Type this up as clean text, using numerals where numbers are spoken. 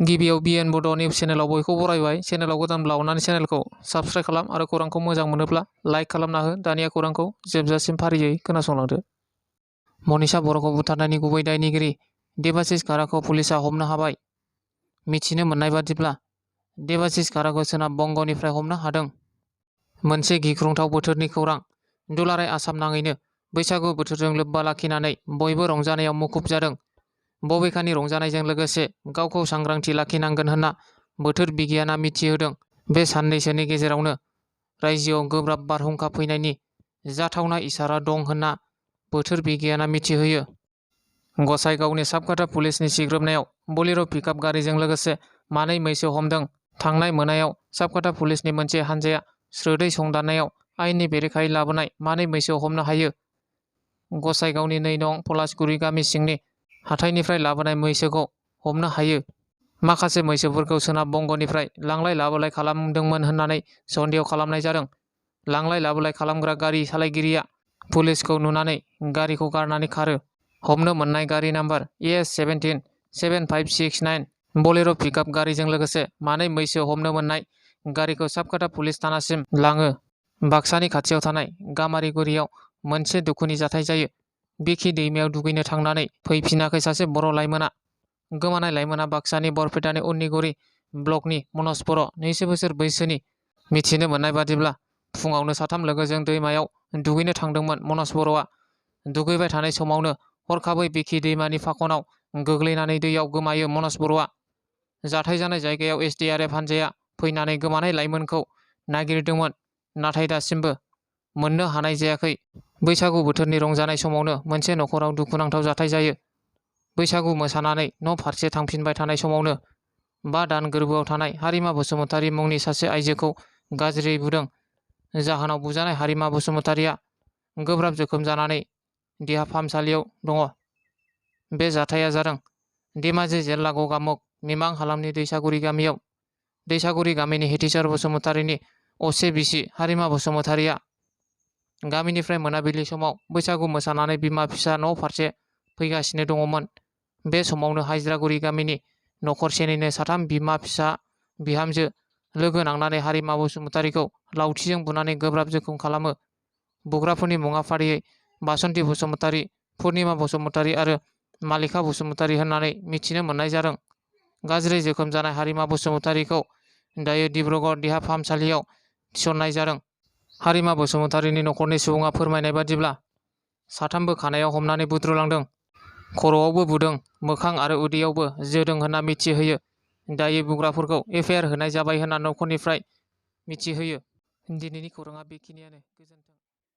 गिबियाव बिएन बड' निउस चेनेलाव बयखौ बरायबाय। चेनेलाव गोदानब्ला अननानै चेनेलखौ साबस्क्राइब खालाम आरो खौरांखौ मोजां मोनोब्ला लाइक खालामना हो। दानिया खौरांखौ जोबजासिम फारियै खोनासंलांदो। मनीषा बर'खौ बुथारनायनि गुबै दायनिगिरि देबाशिस खाराखौ पुलिसआ हमनो हाबाय। मिथिनो मोननाय बादिब्ला देबाशिस खाराखौ सोनाब बंगनिफ्राय हमनो हादों। मोनसे गिख्रंथाव बोथोरनि खौरां। दुलाराय आसाम नाङैनो बैसागु बोथोरजों लोब्बा लाखिनानै बयबो रंजानायाव मुखुब जादों। बबेखानि रंजानायजों लोगोसे गावखौ सांग्रांथि लाखिनांगोन होनना बोथोर बिगियाना मिथिहोदों। बे साननैसोनि गेजेरावनो रायजोआव गोब्राब बारहुंखा फैनायनि जाथावना इसारा दं होनना बोथोर बिगियाना मिथिहोयो। गसाइगावनि साबकाटा पुलिसनि सिग्रोमनायाव बलेर' पिकआप गारिजों लोगोसे मानै मैसो हमदों। थांनाय मोनायाव साबकाटा पुलिसनि मोनसे हानजाया स्रोदै संदाननायाव आयेननि बेरेखायै लाबोनाय मानै मैसो हमनो हायो। गसाइगावनि 2 नं पलासगुरि गामि सिंनि हाथाइनिफ्राय लाबोनाय मैसोखौ हमनो हायो। माखासे मैसोफोरखौ सोनाब बंगनिफ्राय लांलाय लाबोलाय खालामदोंमोन होननानै सन्देह खालामनाय जादों। लांलाय लाबोलाय खालामग्रा गारि सालायगिरिया पुलिसखौ नुनानै गारिखौ गारनानै खारो। हमनो मोननाय गारि नाम्बार ES177569 बलेर' पिकआप गारिजों लोगोसे मानै मैसो हमनो मोननाय गारिखौ साबकाटा पुलिस थानासिम लाङो। बाक्सानि खाथियाव थानाय गामारिगुरियाव मोनसे दुखुनि जाथाय जायो। बिखि दैमायाव दुगैनो थांनानै फैफिनाखै सासे बर' लाइमोना। गोमानाय लाइमोना बाक्सानि बरपेटानि उन्निगुरि ब्लकनि मनज बर', 20 बोसोर बैसोनि। मिथिनो मोननाय बादिब्ला फुङावनो 3 लोगोजों दैमायाव दुगैनो थांदोंमोन मनज बर'आ। दुगैबाय थानाय समावनो हरखाबै बिखि दैमानि फाखनाव गोग्लैनानै दैयाव गोमायो मनज बर'आ। जाथाय जानाय जायगायाव SDRF हानजाया फैनानै गोमानाय लाइमोनखौ नागिरदोंमोन, नाथाय दासिमबो मोननो हानाय जायाखै। बैसागु बोथोरनि रंजानाय समावनो मोनसे नखराव दुखुनांथाव जाथाय जायो। बैसागु मोसानानै न' फारसे थांफिनबाय थानाय समावनो 5 दान गोरबोआव थानाय हारिमा बसुमतारी मुंनि सासे आइजोखौ गाज्रियै बुदों। जाहोनाव बुजानाय हारिमा बसुमतारीया गोब्राब जोखोम जानानै देहा फाहामसालियाव दङ। बे जाथाया जादों धेमाजि जिल्ला गगामुख मिमां हालामनि दैसागुरि गामियाव। दैसागुरि गामिनि हेथिसार बसुमतारीनि असे बिसि हारिमा बसुमतारीया गामिनिफ्राय मोनाबिलि समाव बैसागु मोसानानै बिमा फिसा न' फारसे फैगासिनो दङमोन। बे समावनो हायज्रागुरि गामिनि नखरसेनिनो 3 बिमा फिसा बिहामजो लोगो नांनानै हारिमा बसुमतारीखौ लावथिजों बुनानै गोब्राब जोखोम खालामो। बुग्राफोरनि मुङा फारियै बासन्ति बसुमतारी, पुर्निमा बसुमतारी आरो मालिका बसुमतारी होननानै मिथिनो मोननाय जादों। गाज्रि जोखोम जानाय हारिमा बसुमतारीखौ दायो डिब्रुगड़ देहा फाहामसालियाव थिसननाय जादों। हारिमा बसुमतारीनि नखरनि सुबुङा फोरमायनाय बादिब्ला साथामबो खानायाव हमनानै बुद्रुलांदों। खर'आवबो बुदों, मोखां आरो उदैयावबो जोदों होनना मिथिहोयो। दायो बुग्राफोरखौ FIR होनाय जाबाय होनना नखरनिफ्राय मिथिहोयो। दिनैनि खौराङा बेखिनियानो। गोजोन्थों।